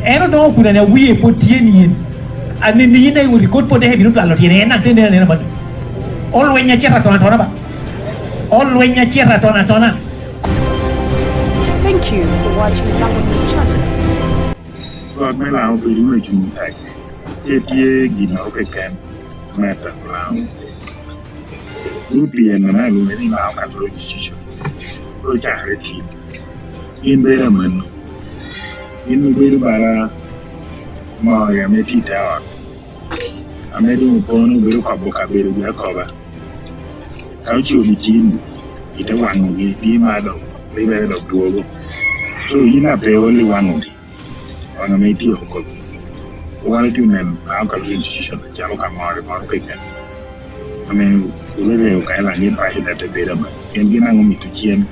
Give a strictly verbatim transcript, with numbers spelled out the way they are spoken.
En odongo kun ane wie pwod tye ni yen. Aneni yin ayo rikot pwod deke bino twalo tyene, en atende anena man. Olweny acito atona atona ba. Olweny acito atona atona. Thank you for watching Gumbo News Channel. Lwak me Laŋo bedo me cuny tek. Ce tye ginnoro keken me teko Laŋo. Ruth Yen ame alwonge ni Laŋo Catholic Institution. Koro cakere tin. Gin bedo amanno. Gin obedo bala moo ame tye i te ot. Ame doŋ opono obedo kobo kabedo gire akoba. Ka ocoo i tin, ite waŋogi, gin ma doŋ libere dok dwogo. So, yin a pe oli waŋogi, wan ame itye oko kop. Wan itye neno Laŋo Catholic Institution acalo ka moro moro keken. Ame wulere okaela ni president te bedo ama. Pien gin aŋo mito cen?